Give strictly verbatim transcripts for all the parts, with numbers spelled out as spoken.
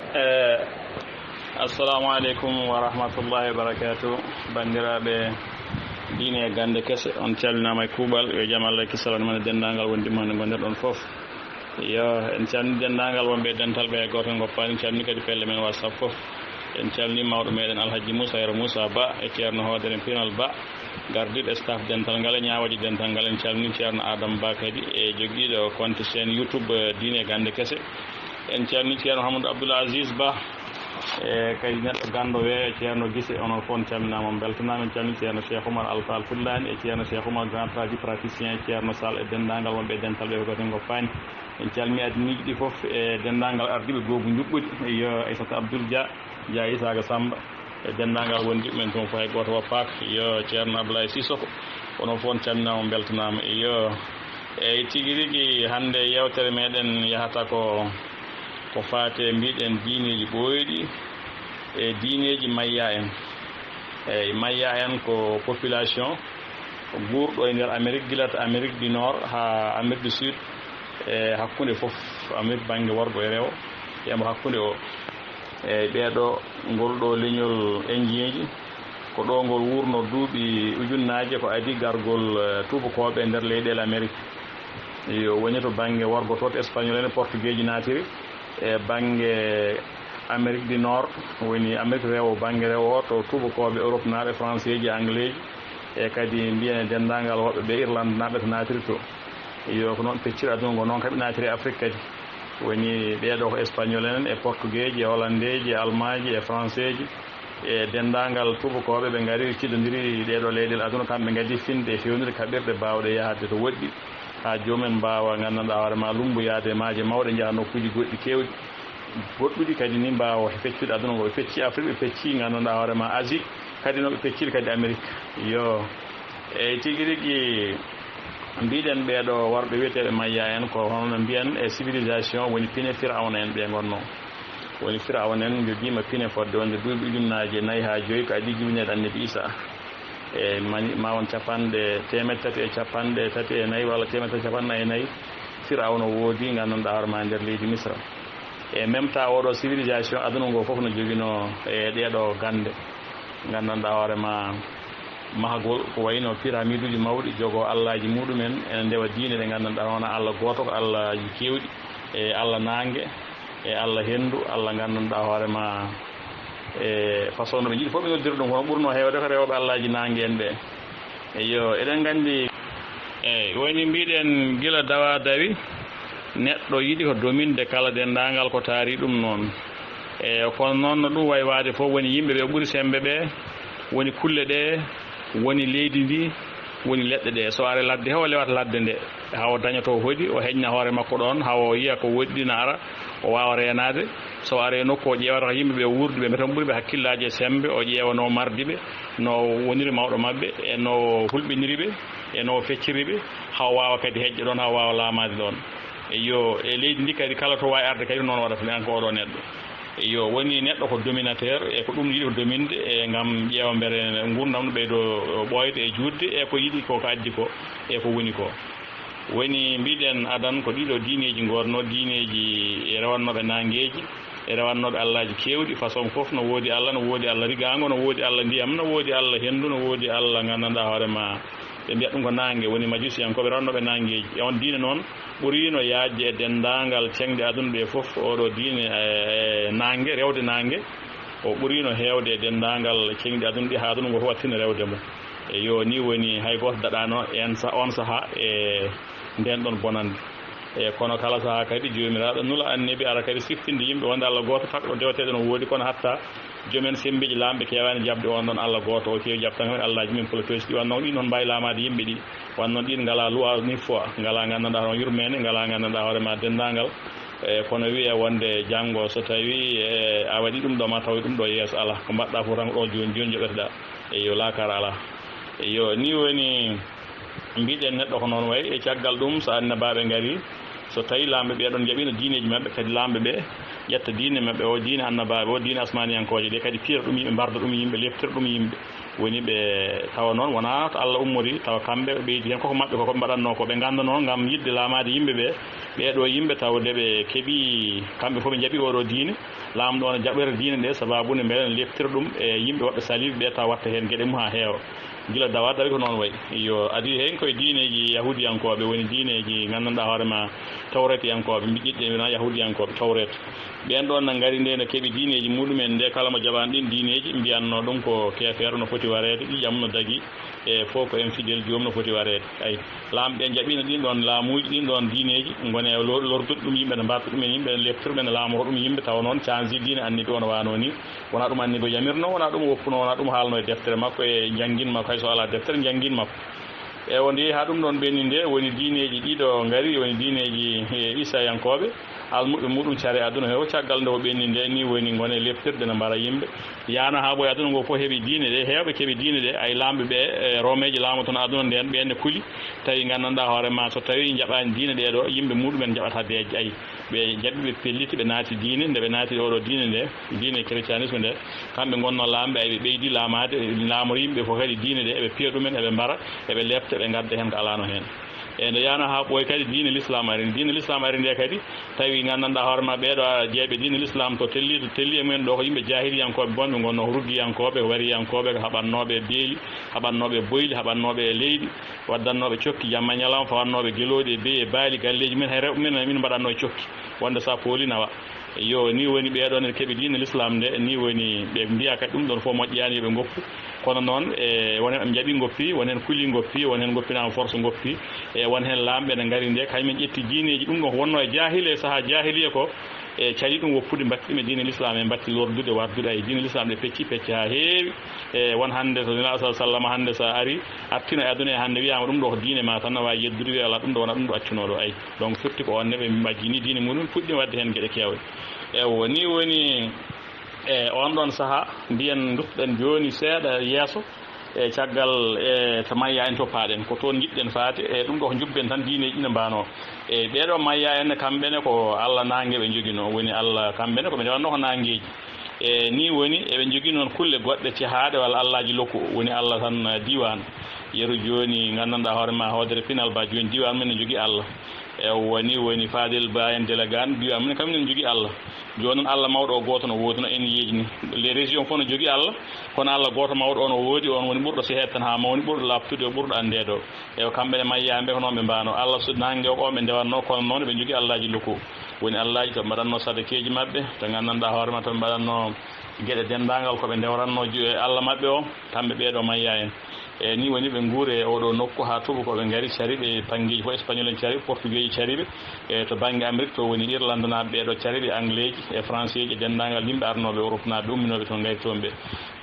Eh, assalamu aleykum wa rahmatullahi wa barakatuh. Banndiraaɓe diine e gannde kese, on calminaama e kuuɓal. Yo jam Allah e kisal won e denndaangal wondiɓe mo hannde ngondirɗon fof. Yo, en calmini denndaangal wonɓe e dental ɓe, hay gooto en ngoppaani. En calmini kadi pelle men WhatsApp fof. En calmini mawɗo meɗen Alhaji Moussa Yero Moussa Ba e Ceerno Hoodere Pinal Ba, gardiiɗo staff dental ngal e ñaawooje dental ngal. En calmini Ceerno Adama Ba kadi e jogiiɗo compte chaîne YouTube, eh, diine e gannde kese. En calmini Ceerno Hammadou Abdoul Aziz Ba, e kadi neɗɗo ganndo weeyo, Ceerno Gise, onon fof on calminaama, on mbeltanaama. En calmini Ceerno Cheikh Oumar Alpha Al Fullani e Ceerno Cheikh Oumar Grand Tradipraticien, Ceerno Sall e denndaangal wonɓe e dental ɓe, ko gooto en ngoppaani. En calmini addineeji ɗi fof e denndaangal ardiiɓe goobu njuɓɓudi, yo Aissata Abdoul Dia, Dia Isaka Samba, e denndaangal wondiɓe men toon fof, hay gooto woppaaka. Yo Ceerno Ablaye Sissoko, onon fof on calminaama, on mbeltanaama. Yo, eeyi, tigi rigi, hannde yeewtere meɗen yahata ko, ko faati e, mbiɗen, diineeji ɓooyɗi e diineeji mayya en. Eeyi, mayya en ko population guurɗo e nder Amérique, gila to Amérique du Nord haa Amérique du Sud, e hakkunde fof, Amérique bannge worgo e rewo, e mo hakkunde o. Eeyi, ɓeeɗo, ngol ɗo leñol Indienji, ko ɗo ngol wuurno duuɓi ujunnaaje ko adii gargol, eh, tuubakooɓe e nder leyɗeele Amérique. Yo, woni to bannge worgo to, to Espagnol en e Portugeeji naatiri, e bannge Amérique du Nord, woni Amérique rewo, bannge rewo o, to tuubakooɓe Europe naaɓe, Français ji, Anglais ji, e kadi mbiyen e denndaangal woɓɓe ɓe Irlande naaɓe to naatiri to. Yo, ko noon pecciri aduna ngo, noon kam ɓe naatiri e Afrique kadi. Woni ɓeeɗo ko Espagnol en, e Portugeeji, e Hollandeeji, e Almaaji, e Français ji, e denndaangal tuubakooɓe ɓe ngari, cidondiri ɗeeɗo leyɗeele aduna, kamɓe ngaddi finde e fewnude kaɓirɗe baawɗe yahde to woɗɗi, haa joomum en mbaawa, nganndanɗaa hoore ma, lummboyaade e maaje mawɗe, njaha nokkuuji goɗɗi keewɗi. Goɗɗuɗi kadi ni mbaawa feccude aduna ngo. Ɓe pecci Afrique, ɓe pecci, nganndanɗaa hoore ma, Asie, kadi no ɓe pecciri kadi Amérique. Yo, eeyi, tigi rigi, mbiɗen ɓeeɗo worɓe wiyeteeɓe mayya en, ko hono no mbiyen e civilisation woni pine Firawna en ɓe ngonno. Woni Firawna en jogiima pine fodde wonde duuɓi ujunnaaje nayi haa joyi ko adii jibinede Annabi Isa. E mani, ma won capanɗe, teemedde tati e capanɗe tati e nayi walla teemedde tati e capanɗe nayi e nayi, Firawna woodi, nganndanɗaa hoore ma, nder leydi Misra. E même temps, oɗo civilisation aduna ngo fof no joginoo e ɗeeɗo gannde. Nganndanɗaa hoore ma, mahagol ko wayno piramiduuji mawɗi, jogoo allaaji muɗumen, ene ndewa diine ɗe nganndanɗaa hono Allah gooto, ko allaaji keewɗi, e Allah naange, e Allah henndu, Allah nganndanɗaa hoore ma, e façon no ɓe njiɗi fof ɓe noddira ɗum, kono ɓurno heewde ko rewooɓe allaaji naange en ɓe. Eyo, eɗen nganndi, eyi, woni mbiɗen gila dawa dawi, neɗɗo yiɗi ko dominde kala denndaangal ko taari ɗum noon. E kono noon no ɗum wayi waade fof, woni yimɓe ɓe ɓuri semmbe ɓe, woni kulle ɗe, woni leydi ndi, woni leɗɗe ɗe. So ari ladde he, o lewata ladde nde, hawo dañoto hoɗi, o heñna hoore makko ɗoon, hawo yiya ko woɗɗi na ara, o waawa reenaade. So ari e nokku, o ƴeewata ko yimɓe ɓe wuurdi ɓe, mbiyata ɓuri ɓe hakkillaaji e semmbe, o ƴeewa no mardi ɓe, no woniri mawɗo maɓɓe, e no hulɓiniri ɓe, e no fecciri ɓe, hawo waawa kadi heƴde ɗoon, hawo waawa laamaade ɗoon. Eyo, e leydi ndi kadi, kala to waawi arde kadi, noon waɗata ni, kanko oɗo neɗɗo. Eyo, woni neɗɗo ko dominateur, e ko ɗum yiɗi ko dominde, e ngam ƴeewa mbele nguurndam no ɓeydo ɓooyde e juutde, e ko yiɗi ko, ko addi ko, e ko woni ko. Woni mbiɗen adan ko ɗiɗo diineeji ngootno, diineeji e rewannooɓe naangeeji, e rewannooɓe allaaji keewɗi, façon fof no woodi Allah, no woodi Allah rigaango, no woodi Allah ndiyam, no woodi Allah henndu, no woodi Allah nganndanɗaa hoore ma. Ɓe mbiyata ɗum ko naange, woni majusiyankooɓe rewannooɓe naangeeji. E on diine noon ɓuriino yaajde e denndaangal ceŋɗe aduna ɗe fof, oɗo diine, e, e naange, rewde naange, o ɓuriino heewde e denndaangal ceŋɗe aduna ɗi, haa aduna ngo fof wattina rewde mo. Eyo, ni woni hay gooto daɗaano en sa-, on sahaa e ndeen ɗon bonannde. E kono kala sahaa kadi Joomiraaɗo nula Annabi ara kadi siftinde yimɓe wonde Allah gooto, takɗo deweteeɗo no woodi, kono hatta joom en semmbeeji laamɓe keewaani jaɓde on ɗon Allah gooto, o keewi jaɓde tan ko allaaji men polo toysi ɗi, wonno ɗin noon mbaawi laamaade yimɓe ɗi, wonno ɗin ngalaa loi ni foi, ngalaa nganndanɗaa hoore yurmeende, ngalaa nganndanɗaa hoore ma denndaangal. E kono wiyee wonde janngo so tawii, e, a waɗii ɗum ɗo, ma tawi ɗum ɗo yeeso alaa, ko mbaɗɗaa fof tan ko ɗo jooni jooni njoɓeteɗaa. Eyo, laakaara alaa. Eyo, ni woni mbiɗen neɗɗo ko noon wayi. E caggal ɗum, so annabaaɓe ngarii, so tawii laamɓe ɓee ɗoon njaɓiino diineeji maɓɓe, kadi laamɓe ɓee ƴetta diine maɓɓe o, diine annabaaɓe o, diine asmaaniyankooje ɗe, kadi piyra ɗum yimɓe, mbarda ɗum yimɓe, leftira ɗum yimɓe. Woni ɓe tawa noon wonaa to Allah ummori, tawa kamɓe ɓe ɓeydi heen, koko maɓɓe koko ɓe mbaɗatnoo ko ɓe nganndanoo ngam yiɗde laamaade yimɓe ɓee. Ɓee ɗoo yimɓe tawde ɓe keɓii, kamɓe fof ɓe njaɓii oo ɗoo diine, laamɗo o no jaɓira diine ɗee, sabaabu nde mbele ne leptira ɗum e yimɓe woɓɓe saliiɓe ɓee, tawa waɗta heen geɗe mum haa heewa. Gila dawa dawi ko noon wayi. Yo adii heen koye diineeji yahuudiyankooɓe, woni diineeji nganndanɗaa hoore ma tawreetiyankooɓe, mbiƴƴiɗɗe wona yahuudiyankooɓe tawreet. Ɓeen ɗoon na ngari nde no keɓi diineeji muɗumen nde, kala mo jaɓaani ɗiin diineeji mbiyatnoo ɗum ko keefeero no foti wareede, ƴiiƴam no dagi, e fof ko infidèle, joom no foti wareede. Ay, laamɓe ɓe njaɓiino ɗiin ɗoon laamuuji, ɗiin ɗoon diineeji, ngoni e lo-, lordude ɗum yimɓe, ne mbarta ɗum e yimɓe, ne leptira ɓe, ne laamoro ɗum yimɓe, tawa noon canji diine annibi o no waanoo nii. Wonaa ɗum annibi o yamirnoo, wonaa ɗum o woppunoo, wonaa ɗum haalnoo e deftere makko, e janngin makko, hay so alaa deftere janngin makko. E o nde haa ɗum ɗoon ɓenni nde, woni diineeji ɗiɗo ngari, woni diineeji, e, Isayankooɓe, almuɓɓe muɗum care aduna he o, caggal nde o ɓenni nde, ni woni ngone leptirde no mbara yimɓe. Yaano haa ɓooy aduna ngo fof heɓi diine ɗe, heewɓe keɓi diine ɗe, ay laamɓe ɓe, e, Roomeeji laamotono aduna nden, ɓeen ne kuli, tawi nganndanɗaa hoore ma, so tawi njaɓaani diine ɗee ɗo, yimɓe muɗumen njaɓata deeƴe, ay. Ɓe njaɓi, ɓe pelliti, ɓe naati diine, nde ɓe naati oo ɗoo diine nde, diine christianisme nde, kamɓe ngonnoo laamɓe, ay ɓe ɓeydi laamaade, laamori yimɓe fof kadi diine ɗe, eɓe piya ɗumen, eɓe mbara, eɓe lepta, eɓe ngadda heen ko alaano heen. E nde yaano haa ɓooy kadi diine l'islam ari, diine l'islam ari nde kadi, tawi nganndanɗaa hoore ma ɓee ɗo jeeyɓe diine l'islam to telli, to telli e mumen ɗo ko yimɓe jaahiliyankooɓe bonɓe ngonnoo, ko ruggiyankooɓe, ko wariyankooɓe, ko haɓannooɓe e beeli, haɓannooɓe e boyli, haɓannooɓe e leydi, waddannooɓe cokki jamma e ñalawma, fawannooɓe gelooɗi e beyi e baali, galleeji mumen, hay rewɓe mumen, min mbaɗatnoo e cokki, wonde so a pooli nawa. Yo, ni woni ɓee ɗoon ene keɓi diine l'islam nde, ni woni ɓe mbiya kadi ɗum ɗoon fof moƴƴaani, yo ɓe ngoppu. Kono noon, e, won heen ɓe njaɓi ngoppi, won heen kuli ngoppi, won heen ngoppinaama force ngoppi, e, won heen laamɓe ne ngari nde, kañumen ƴetti diineeji ɗum ɗoon ko wonnoo e jaahiliya, e sahaa jaahiliya ko, e, cali ɗum woppude, mbatti ɗum e diine l'islam, e mbatti lordude, wardude, ay, diine l'islam ɗe pecci, pecci haa heewi. E, won hannde so Nelaaɗo sallallaahu alayhi wa sallam hannde so a ari, artina e aduna e hannde wiyaama ɗum ɗo ko diine ma tan, a waawi yeddude, wiya alaa ɗum ɗo wonaa ɗum ɗo accunoo ɗo, ay. Donc firti ko oon ne ɓe majjini diine muɗum, puɗɗi waɗde heen geɗe keewɗe. Ewo, ni woni e oon ɗoon sahaa, mbiyen nduttoɗen jooni seeɗa yeeso, e caggal e to mayya en toppaaɗen, ko toon njiɗɗen faade, e ɗum ɗo ko njubben tan diineeji ina mbaanoo. E ɓee ɗoo mayya en kamɓe ne ko Alla naange ɓe njoginoo, woni Alla kamɓe ne ko ɓe ndewatnoo ko naangeeji. E ni woni eɓe njogii noon kulle goɗɗe cehaaɗe walla allaaji lokku, woni Alla tan diiwaan. Yeru jooni nganndanɗaa hoore ma hoodere pinal ba jooni diiwaan men ne njogii Alla. E woni, woni Fadel Ba en Delegaan, mbiya minen kam minen njogii Alla. Jooni noon Alla mawɗo o gooto no woodi no en yeejni. Les régions fof no njogii Alla, kono Alla gooto mawɗo o no woodi, oon woni ɓurɗo seheede tan haa mawni, ɓurɗo laaɓtude o, ɓurɗo anndeede o. E kamɓe ne mayyaaɓe ko noon ɓe mbaano. Alla so naange o ɓe ndewatnoo, kono noon ɓe njogii allaaji lokku. Woni allaaji to ɓe mbaɗatnoo sadakeeji maɓɓe, to nganndanɗaa hoore ma to ɓe mbaɗatnoo geɗe denndaangal ko ɓe ndewratnoo ju-, e Alla maɓɓe o, kamɓe ɓee ɗoo mayyaa en. E ni woni ɓe nguuri e oɗo nokku haa tuuba ko ɓe ngari cari ɓe, Panngeeji fof, Espagnol en cari ɓe, Portugeeji cari ɓe, e to bannge Amérique to woni Irlande naaɓe ɓee ɗoo cari ɓe, Angleeji e Franseeji e denndaangal yimɓe arnooɓe Europe naaɓe umminooɓe toon ngari toon ɓe.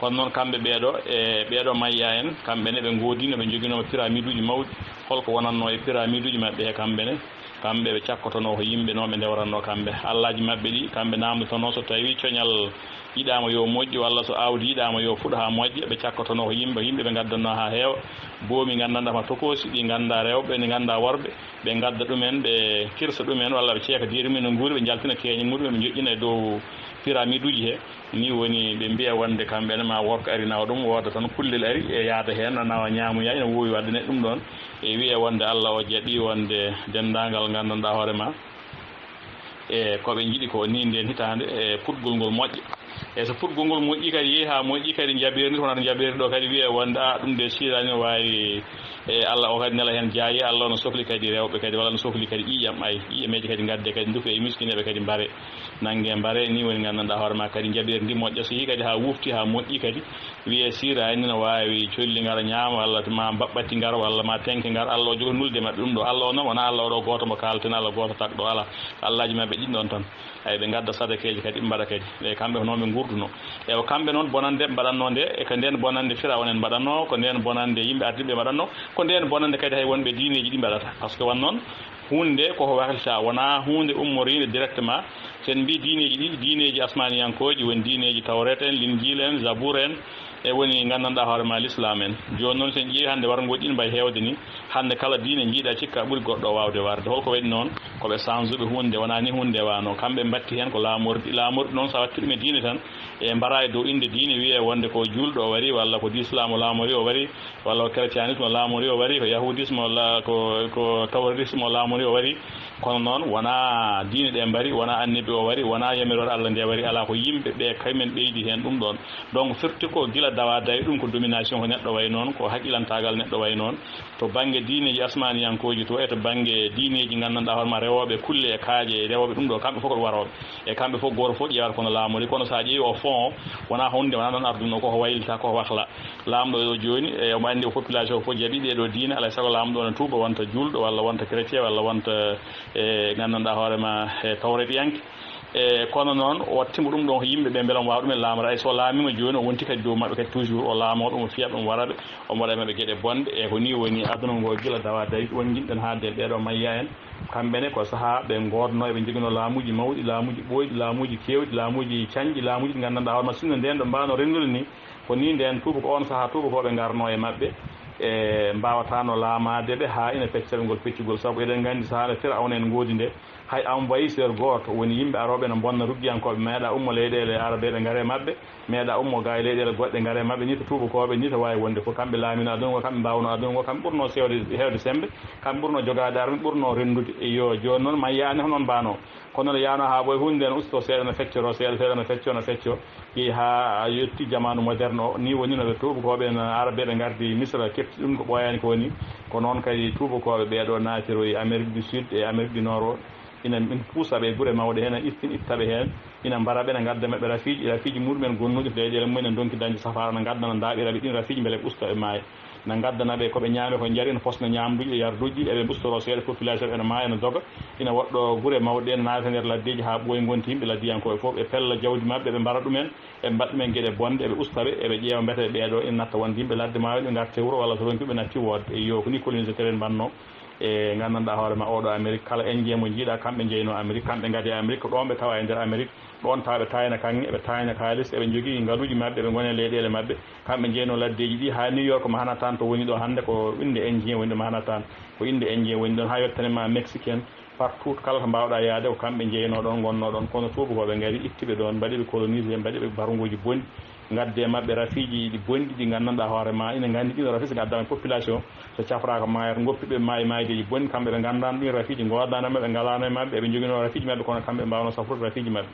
Kono noon kamɓe ɓee ɗoo e ɓee ɗoo mayyaa en, kamɓe ne ɓe ngoodii no ɓe njoginoo pyramiduuji mawɗi, holko wonatnoo e pyramiduuji maɓɓe he kamɓe ne? Kamɓe ɓe cakkotonoo ko yimɓe no ɓe ndewratnoo kamɓe. Allaaji maɓɓe ɗi kamɓe naamndotonoo so tawii coñal yiɗaama yo moƴƴu walla so aawdi yiɗaama yo fuɗo haa moƴƴa, ɓe cakkotonoo ko yimɓe, yimɓe ɓe ngaddannoo haa heewa. Boomi nganndanɗaa ma tokoosi, ɗi nganndaa rewɓe, ɗi nganndaa worɓe, ɓe ngadda ɗumen, ɓe kirsa ɗumen walla ɓe ceeka deedi mumen no nguuri, ɓe njaltina keeñe muɗumen, ɓe njoƴƴina e dow pyramiduuji he. Ni woni ɓe mbiya wonde kamɓe ne ma worko ari nawa ɗum, wooda tan kullel ari e yaada heen, nawa ñaamuya, ina woowi waɗde neɗɗo ɗum ɗoon. E wiye wonde Alla o jaɓi wonde denndaangal nganndanɗaa hoore ma. E ko ɓe njiɗi ko ni ndeen hitaande, e puɗgol ngol moƴƴa. E so puɗgol ngol moƴƴi kadi, yehi haa moƴƴi kadi, njaɓeeri ndi, wonata njaɓeeri ɗo kadi wiye wonde, a, ɗum de siiraani no waawi, e Alla o kadi nela heen jaayi, Alla o no sokli kadi rewɓe kadi, walla no sokli kadi ƴiiƴam, ay, ƴiiƴameeje kadi ngadde kadi ndufe e miskineeɓe kadi mbare. Nannge mbare, ni woni nganndanɗaa hoore ma kadi njaɓeeri ndi moƴƴa, so yehi kadi haa wufti, haa moƴƴi kadi, wiye siiraani no waawi colli ngara ñaama, walla ma mbaɓɓatti ngar, walla ma tenke ngar, Alla o jogo nulde maɓɓe ɗum ɗo. Alla o noon wonaa Alla o ɗo gooto mo kaalten, Alla gooto tagɗo, alaa. Allaaji maɓɓe ɗin ɗon tan. Ay, ɓe ngadda sadakeeji kadi, ɓe mbaɗa kadi. E kamɓe ko noon ɓe ngurduno. E o kamɓe noon bonande ɓe mbaɗatnoo nde, e ko ndeen bonande Firawna en mbaɗatnoo, ko ndeen bonande yimɓe ardiiɓe mbaɗatnoo, ko ndeen bonande kadi hay wonɓe diineeji ɗi mbaɗata. Par ce que wan noon, huunde nde koko waklita, wonaa huunde ummoriinde directement. So en mbii diineeji ɗi, diineeji asmaaniyankooji, woni diineeji Tawreeta en, Linjiila en, Zabuura en, E woni nganndanɗaa hoore ma l'islam en. Jooni noon, so en ƴeewi hannde warngooji ɗin mbayi heewde ni, hannde kala diine njiiɗa cikka ɓuri goɗɗo waawde warde. Holko waɗi noon? Ko ɓe sansuɓe huunde, wonaa ni huunde wano. Kamɓe mbatti heen ko laamorɗi. Laamorɗi noon, so a watti ɗum e diine tan, e mbara e dow innde diine, wiyee wonde ko juulɗo o wari, walla ko lislaam o laamori o wari, walla ko christianisme o laamori o wari, ko yahudisme o la-, ko, ko terrorisme o laamori o wari. Kono noon, wonaa diine ɗe mbari, wonaa annabi o wari, wonaa yamiroore Allah nde wari, alaa, ko yimɓe ɓe kañumen ɓeydi heen ɗum ɗoon. Donc, firti ko gila dawa dawi ɗum ko domination, ko neɗɗo wayi noon, ko haqqilantaagal neɗɗo wayi noon. To bannge diineeji asmaaniyankooji to, e to bannge diineeji nganndanɗaa hoore ma rewooɓe kulle e kaaƴe e rewooɓe ɗum ɗo, kamɓe fof ko warooɓe. E kamɓe fof gooto fof ƴeewata kono laamori. Kono so a ƴeewi o fond o, wonaa huunde, wonaa noon ardunoo, koko waylita, koko wakla. Laamɗo o jooni, e omo anndi o population o fof jaɓi ɗee ɗo diine, alaa e sago laamɗo o ne tuuba, wonta juulɗo walla wonta chrétien walla wonta, e, nganndanɗaa hoore ma, e, tawreɗiyanke. E, kono noon, o wattimo ɗum ɗon ko yimɓe ɓe mbela omo waawa ɗum en laamra. Ay, so o laamiima jooni, o wonti kadi dow maɓɓe kadi toujours, o laamoo ɓe, omo fiya ɓe, omo wara ɓe, omo waɗa e maɓɓe geɗe bonɗe. E ko nii woni aduna ngo gila dawa dawi, ɗum woni njiɗɗen haalde e ɓee ɗo mayya en. Kamɓe ne ko sahaa ɓe ngoodnoo, eɓe njoginoo laamuuji mawɗi, laamuuji ɓooyɗi, laamuuji keewɗi, laamuuji cañɗi, laamuuji ɗi nganndanɗaa hoore ma, sinno ndeen ɗo mbaano rendude ni, ko nii ndeen tuubako-, oon sahaa tuubakooɓe ngarnoo e maɓɓe, e mbaawataano laamaade ɓe haa ina pecca ɓe ngol peccugol. Sabu eɗen nganndi sahaa nde Firawna en ngoodi nde, hay envahisseur gooto, woni yimɓe arooɓe ene mbonna ruggiyankooɓe, meeɗaa ummo leyɗeele arabeeɓe ngara e maɓɓe, meeɗaa ummo gaa e leyɗeele goɗɗe ngara e maɓɓe, nii to tuubakooɓe, nii to waawi wonde fof. Kamɓe laaminoo aduna ngo, kamɓe mbaawnoo aduna ngo, kamɓe ɓurnoo seewde, heewde semmbe, kamɓe ɓurnoo jogaade arme, ɓurnoo renndude. Iyo, jooni noon, ma yiyaani hono on mbaanoo. Kono nde yaanoo haa ɓooy huunde nde no ustoo seeɗa, no feccoro seeɗa, seeɗa no feccoo, no feccoo, yehi haa yotti jamaanu moderne o. Nii woni no ɓe tuubakooɓe, no arabeeɓe ngardi Misra, keɓti ɗum ko ɓooyaani ko woni. Ko noon kadi tuubakooɓe ɓee ɗo naatiroyi Amérique du Sud e Amérique du Nord o. Ina, ina puusa ɓe e gure mawɗe heen, ina ittin-, itta ɓe heen, ina mbara ɓe, ina ngadda maɓɓe rafiiji, rafiiji muɗum en gonnuɗi to leyɗeele mum en, ina ndonki dañde safaara, ina ngadda, ina ndaaɓira ɓe ɗiin rafiiji mbele ɓe usta, ɓe maaya. Ina ngaddana ɓe ko ɓe ñaami, ko njari, ina posna ñaamduuji e yarduuji, eɓe mbustoroo seeɗa, population ina maaya, ina doga, ina woɗɗoo gure mawɗe ɗe, ina naata nder laddeeji haa ɓooyi, ngonti yimɓe laddiyankooɓe fof, ɓe pella jawdi maɓɓe, ɓe mbara ɗum en, ɓe mbaɗa ɗum en geɗe bonɗe, eɓe usta ɓe, eɓe ƴeewa mbete ɓee ɗo ina natta won yimɓe ladde maa ɓe ngarta wuro walla so ronki ɓe natti woodde. Iyo, ko nii colonisateur en mbannoo. E nganndanɗaa hoore ma, oo ɗo Amérique, kala Indien mo njiiɗaa, kamɓe njeynoo Amérique, kamɓe ngadi Amérique, ko ɗoon ɓe tawa e nder Amérique, ɗoon tawa ɓe taayna kaŋŋe, ɓe taayna kaalis, eɓe njogii ngaluuji maɓɓe, ɓe ngoni e leyɗeele maɓɓe, kamɓe njeynoo laddeeji ɗi, haa New York, Manhattan, to woni ɗo hannde, ko innde Indien woni ɗo Manhattan, ko innde Indien woni ɗoon, haa yottane ma Mexique en, partout, kala to mbaawɗaa yahde, ko kamɓe njeynoo ɗoon, ngonnoo ɗoon, kono tuubakooɓe ngari, itti ɓe ɗoon, mbaɗi ɓe colonisé, mbaɗi ɓe barngooji bonɗi. Ngadde e maɓɓe rafiiji ɗi bonɗi ɗi nganndanɗaa hoore ma ina nganndi ɗiin rafi so ngaddama e population, so cafraaka maayata, ngoppi ɓe maayi maaydeeji bonɗi, kamɓe ɓe nganndaano ɗiin rafiiji, ngoodnaano e maɓɓe, ngalaano e maɓɓe, eɓe njoginoo rafiiji maɓɓe, kono kamɓe ɓe mbaawnoo safrude rafiiji maɓɓe.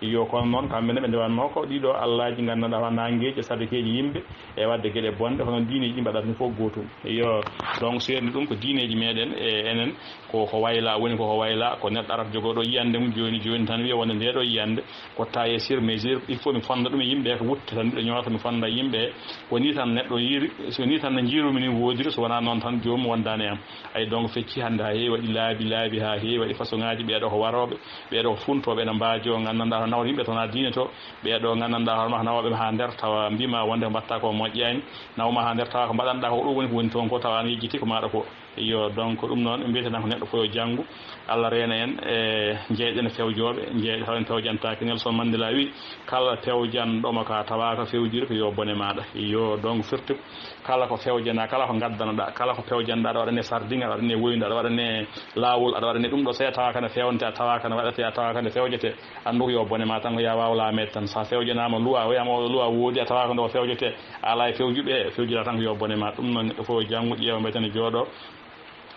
Iyo, kono noon kamɓe ne ɓe ndewatnoo ko ɗiɗo allaaji nganndanɗaa hoore naangeeji e sadikeeji yimɓe e waɗde geɗe bonɗe, hono diineeji ɗi mbaɗata ni fof gootum. Iyo, donc seerni ɗum ko diineeji meeɗen e enen, ko, ko wayla, woni ko, ko wayla, ko neɗɗo arata jogoo ɗo yiyannde mum jooni, jooni tan wiya wonde nde ɗo yiyannde, ko taillé sur mesure, il faut mi fonnda ɗum e yimɓe, ko wutte tan miɗo ñoota, mi fonnda e yimɓe. Ko nii tan neɗɗo yiiri, so nii tan no njiirumi ni woodiri, so wonaa noon tan joomum wondaani e am. Ay, donc fecci hannde haa heewi, waɗi laabi, laabi haa heewi, waɗi façon ŋaaji, ɓee ɗo ko warooɓe, ɓee ɗo ko funtooɓe, ene mbaajoo, nganndanɗaa hono nawata yimɓe, so wonaa diine to, ɓee ɗo nganndanɗaa hoore ma ko nawooɓe haa nder, tawa mbiima wonde ko mbaɗtaa ko moƴƴaani, nawma haa nder, tawa ko mbaɗanɗaa ko ɗum woni ko woni toon ko, tawa an yejjiti ko maaɗa ko. Iyo, donc ɗum noon, mbiyeten tan ko neɗɗo fof yo janngu, Allah reena en, e njeyɗen e fewjooɓe, njeyɗen, tawa en fewjantaake. Nelson Mandela wi, "Kala fewjanɗo ma ka tawaaka fewjiri ko yo bone maaɗa." Iyo, donc firti ko kala ko fewjanaa, kala ko ngaddanoɗaa, kala ko fewjanɗaa, aɗa waɗa ne sardinga, aɗa waɗa ne woyndu, aɗa waɗa ne laawol, aɗa waɗa ne ɗum ɗo, so a tawaaka ne fewnte, a tawaaka ne waɗate, a tawaaka ne fewjete, anndu ko yo bone ma tan, ko ya waaw laameede tan. So a fewjanaama luwa, wiyaama oo luwa woodi, a tawaaka nde o fewjete, a alaa e fewjuɓe, fewjira tan ko yo bone ma. Ɗum noon, neɗɗo fof yo janngu, ƴeewa mbete ne jooɗoo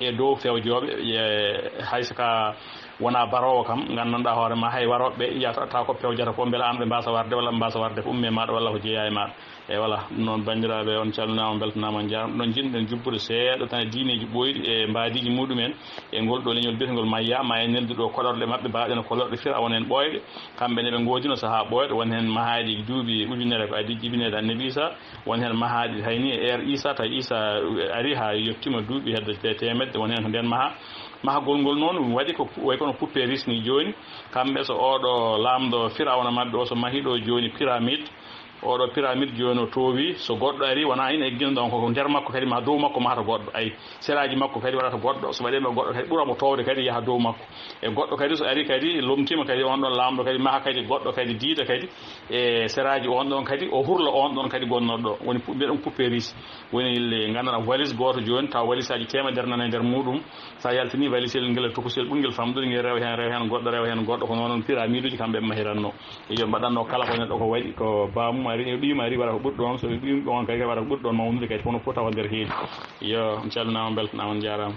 e dow fewjooɓe, e hay so ka wonaa baroowo kam, nganndanɗaa hoore ma, hay warooɓe ɓe yiyata taw ko pewjata ko, mbela aan ɓe mbaasa warde walla ɓe mbaasa warde ko ummee maaɗa walla ko jeyaa e maaɗa. E voilà, ɗum noon, banndiraaɓe, on calminaama, on mbeltanaama, on njaaraama. Ɗum noon, njiɗ-ɗen jubbude seeɗa tan e diineeji ɓooyɗi e mbaadiiji muɗum en e ngol ɗo leñol biyetengol Mayya, ma en neldu ɗo koɗorɗe maɓɓe, mbaɗen koɗorɗe Firawna en ɓooyɗe. Kamɓe ne ɓe ngoodino sahaa ɓooyɗo, won heen mahaaɗi duuɓi ujunere ko adii jibineede Annabi Iisaa, won heen mahaaɗi hay ni e ère Iisaa, tawi Iisaa ari haa yettiima duuɓi hedde te-, teemedde, won heen ko ndeen maha. Mahagol ngol noon waɗi ko pu-, wayi kono poupée russe ni jooni. Kamɓe so oo ɗo laamɗo Firawna maɓɓe o so mahi ɗo jooni pyramide, Oɗo pyramide jooni o toowi, so goɗɗo ari, wona ina eggina ɗon, koko nder makko kadi, ma dow makko mahata goɗɗo. Ay, seraaji makko kadi waɗata goɗɗo, so waɗiima goɗɗo kadi ɓura mo toowde kadi yaha dow makko. E goɗɗo kadi so ari kadi lomtiima kadi on ɗon laamɗo kadi maha kadi goɗɗo kadi diida kadi e seraaji on ɗon kadi o hurla on ɗon kadi gonnooɗo ɗo. Woni pu-, mbiɗon poupée riche. Woni le nganndanɗaa valise gooto jooni tawa valise aji teemedere nana e nder muɗum. So a yaltinii valise el ngel e tokosel ɓurngel famɗude ngel rewa heen, rewa heen goɗɗo, rewa heen goɗɗo, ko noon pyramide uji kamɓe ɓe mahiranno. Iyo, mbaɗatno kala ko neɗɗo ko waɗi, ko baamum ari, e ɓiyum ari waɗa ko ɓuri ɗoon, so ɓiyum ɗoon kadi waɗa ko ɓuri ɗoon mawnude kadi, kono fof tawa nder heedi. Iyo, on calminaama, on mbeltanaama, on njaaraama.